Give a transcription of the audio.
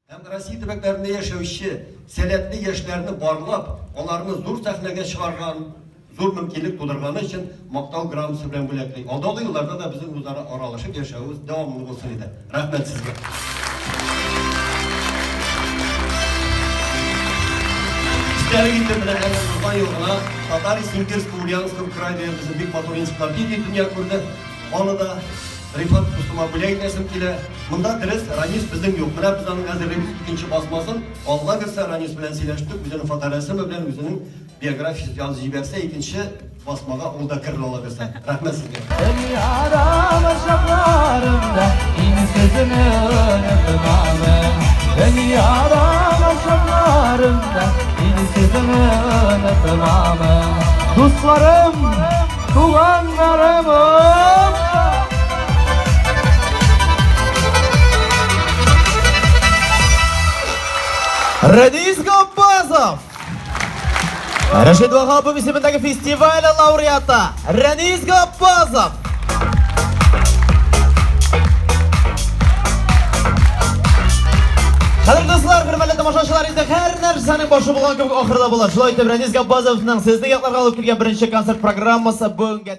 Һәм Россия төбәкләрендә яшәүче сәләтле яшьләрне барлап, аларны зур сәхнәгә чыгарган, зур мөмкинлек тудырганы өчен Мактау грамотасы белән бүләкли. Алдагы елларда да безнең үзара аралашып яшәвебез дәвамлы булсын иде. Рәхмәт сезгә. Истәлек итеп, менә әле узган ел гына Татарис имперского Ульяновского края дигән безнең бик матур энциклопедия дөнья күрде. Аны да Рифат дустыма бүләк итәсем килә. Монда дөрес, Ранис безнең юк. Менә без аның әзерлибез икенче басмасын. Алла бирсә, Ранис белән сөйләштек, үзенең фоторәсеме белән, үзенең биографиясен язып җибәрсә, икенче басмага ул да керер Алла бирсә. Рәхмәт сезгә. Дусларым, Туганнарым! Рәдис Габбазов! Рәшит Ваһапов исемендәге фестиваль лауреаты Рәнис Габбазов! Хәзер дуслар, хөрмәтле тамашачылар, инде һәр нәрсәнең башы булган кебек ахырда була. Шулай итеп, Рәнис Габбазовның сезнең якларга алып килгән беренче концерт программасы бүгенгә